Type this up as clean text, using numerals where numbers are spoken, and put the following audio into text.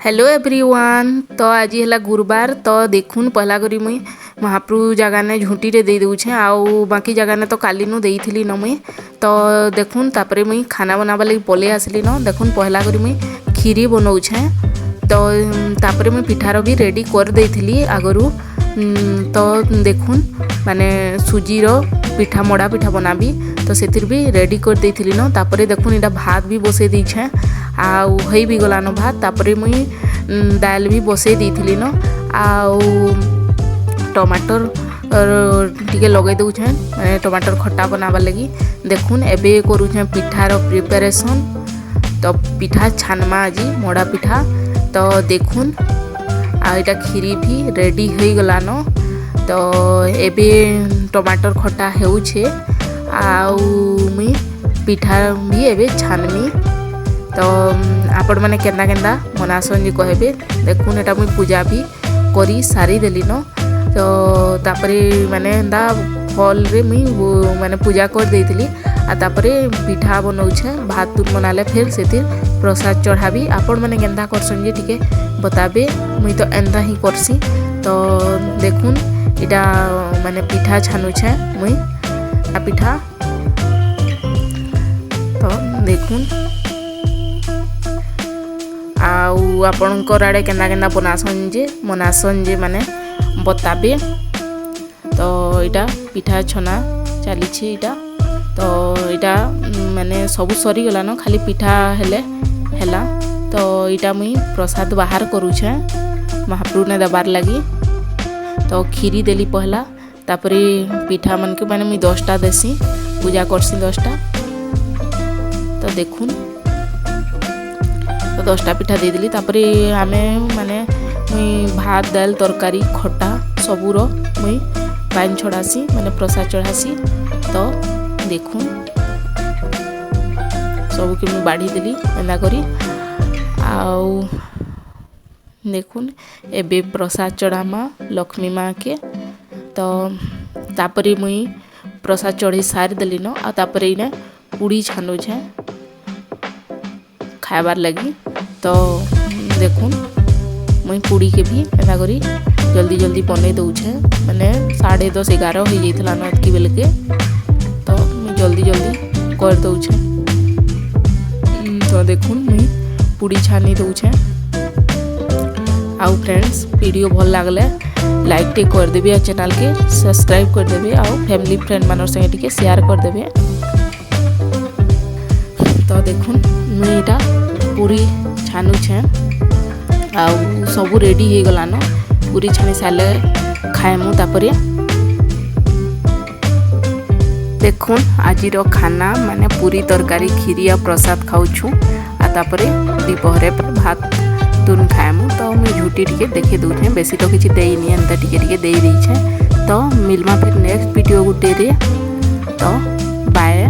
Hello everyone. ତ ଆଜି ହେଲା ଗୁରୁବାର। ତ ଦେଖୁନ୍, ପହଲା କରି ମୁଇଁ ମହାପ୍ରଭୁ ଜାଗାନେ ଝୁଣ୍ଟିରେ ଦେଇ ଦଉଛେଁ ଆଉ ବାକି ଜାଗାନେ ତ କାଲିନୁ ଦେଇଥିଲି ନ ମୁଇଁ। ତ ଦେଖୁନ୍, ତାପରେ ମୁଇଁ ଖାନା ବନାବା ଲାଗି ପଲେଇ ଆସିଲି ନ। ଦେଖୁନ୍, ପହଲା କରି ମୁଇଁ କ୍ଷୀରି ବନଉଛେଁ। ତ ତାପରେ ମୁଇଁ ପିଠାର ବି ରେଡ଼ି କରିଦେଇଥିଲି ଆଗରୁ। ତ ଦେଖୁନ୍, ମାନେ ସୁଜିର ପିଠା, ମଡ଼ା ପିଠା ବନାବି, ତ ସେଥିର୍ ବି ରେଡ଼ି କରିଦେଇଥିଲି ନ। ତାପରେ ଦେଖୁନ୍, ଏଇଟା ଭାତ ବି ବସେଇ ଦେଇଛେଁ ଆଉ ହେଇ ବି ଗଲାନ ଭାତ। ତାପରେ ମୁଇଁ ଦାଏଲ ବି ବସେଇ ଦେଇଥିଲି ନ ଆଉ ଟମାଟର ଟିକେ ଲଗେଇ ଦଉଛେଁ, ମାନେ ଟମାଟର ଖଟା ବନାବାର୍ ଲାଗି। ଦେଖୁନ୍, ଏବେ କରୁଛେଁ ପିଠାର ପ୍ରିପାରେସନ୍। ତ ପିଠା ଛାନମା ଆଜି, ମଡ଼ା ପିଠା। ତ ଦେଖୁନ୍, ଆଉ ଏଇଟା କ୍ଷୀରି ବି ରେଡ଼ି ହେଇଗଲାନ। ତ ଏବେ ଟମାଟର ଖଟା ହେଉଛେ ଆଉ ମୁଇଁ ପିଠା ବି ଏବେ ଛାନମି। ତ ଆପଣମାନେ କେନ୍ତା କେନ୍ତା ମନାସନ୍ ଯେ କହିବେ। ଦେଖୁନ୍, ଏଟା ମୁଇଁ ପୂଜା ବି କରି ସାରିଦେଲିନ। ତ ତାପରେ ମାନେ ଏନ୍ତା ଫଲ୍ରେ ମୁଇଁ ମାନେ ପୂଜା କରିଦେଇଥିଲି ଆଉ ତାପରେ ପିଠା ବନଉଛେଁ। ଭାତ ତୁନ୍ ବନାଲେ ଫେର୍ ସେଥିର୍ ପ୍ରସାଦ ଚଢ଼ାବି। ଆପଣମାନେ କେନ୍ତା କରସନ୍ ଯେ ଟିକେ ବତାବେ। ମୁଇଁ ତ ଏନ୍ତା ହିଁ କର୍ସି। ତ ଦେଖୁନ୍, ଏଇଟା ମାନେ ପିଠା ଛାନୁଛେଁ ମୁଇଁ ପିଠା। ତ ଦେଖୁନ୍, ଆଉ ଆପଣଙ୍କର ଆଡ଼େ କେନ୍ତା କେନ୍ତା ବନାସନ୍ ଯେ ମନାସନ୍ ଯେ ମାନେ ବତାବେ। ତ ଏଇଟା ପିଠା ଛନା ଚାଲିଛି ଏଇଟା। ତ ଏଇଟା ମାନେ ସବୁ ସରିଗଲାନ, ଖାଲି ପିଠା ହେଲେ ହେଲା। ତ ଏଇଟା ମୁଇଁ ପ୍ରସାଦ ବାହାର କରୁଛେଁ ମହାପ୍ରଭୁନେ ଦେବାର୍ ଲାଗି। ତ କ୍ଷୀରି ଦେଲି ପହଲା, ତାପରେ ପିଠା ମାନକେ, ମାନେ ମୁଇଁ 10ଟା ଦେସି, ପୂଜା କରସି 10ଟା। ତ ଦେଖୁନ୍, ତ 10ଟା ପିଠା ଦେଇଦେଲି। ତାପରେ ଆମେ ମାନେ ମୁଇଁ ଭାତ, ଦାଲ, ତରକାରୀ, ଖଟା ସବୁର ମୁଇଁ ପାଏନ୍ ଛଡ଼ାସି, ମାନେ ପ୍ରସାଦ ଚଢ଼ାସି। ତ ଦେଖୁନ୍, ସବୁକେ ମୁଇଁ ବାଢ଼ିଦେଲି ଏନ୍ତା କରି। ଆଉ ଦେଖୁନ୍, ଏବେ ପ୍ରସାଦ ଚଢ଼ାମା ଲକ୍ଷ୍ମୀ ମା'କେ। ତ ତାପରେ ମୁଇଁ ପ୍ରସାଦ ଚଢ଼େଇ ସାରିଦେଲିନ ଆଉ ତାପରେ ଏଇନେ ପୁଡ଼ି ଛାନୁଛେଁ ଖାଇବାର୍ ଲାଗି। ତ ଦେଖୁନ୍, ମୁଇଁ ପୁଡ଼ିକେ ବି ଏନ୍ତା କରି ଜଲ୍ଦି ଜଲ୍ଦି ବନେଇ ଦଉଛେଁ। ମାନେ 10:30 11 ହେଇଯାଇଥିଲା ନ ଏତ୍କି ବେଲକେ। ତ ମୁଇଁ ଜଲ୍ଦି ଜଲ୍ଦି କରିଦଉଛେଁ। ତ ଦେଖୁନ୍, ମୁଇଁ ପୁଡ଼ି ଛାନି ଦଉଛେଁ। ଆଉ ଫ୍ରେଣ୍ଡସ୍, ଭିଡ଼ିଓ ଭଲ ଲାଗଲେ ଲାଇକ୍ ଟିକେ କରିଦେବେ ଆଉ ଚ୍ୟାନେଲ୍କେ ସବସ୍କ୍ରାଇବ୍ କରିଦେବେ ଆଉ ଫ୍ୟାମିଲି ଫ୍ରେଣ୍ଡ ମାନଙ୍କର ସାଙ୍ଗେ ଟିକେ ସେୟାର କରିଦେବେ। ତ ଦେଖୁନ୍, ମୁଇଁ ଏଇଟା ପୁରୀ ଛାନୁଛେଁ ଆଉ ସବୁ ରେଡ଼ି ହେଇଗଲାନ। ପୁରୀ ଛାନି ସାରିଲେ ଖାଏମୁ ତାପରେ। ଦେଖୁନ୍, ଆଜିର ଖାନା ମାନେ ପୁରୀ ତରକାରୀ, କ୍ଷୀରି ଆଉ ପ୍ରସାଦ ଖାଉଛୁ ଆଉ ତାପରେ ଦ୍ୱିପହରେ ଭାତ ତୁନ୍ ଖାଏମୁ। ତ ମୁଇଁ ଝୁଟି ଟିକେ ଦେଖେଇ ଦଉଛେଁ। ବେଶୀ ତ କିଛି ଦେଇନି, ଏନ୍ତା ଟିକେ ଟିକେ ଦେଇ ଦେଇଛେଁ। ତ ମିଲମା ଫିର୍ ନେକ୍ସଟ ଭିଡ଼ିଓ ଗୁଟେରେ। ତ ବାଏ।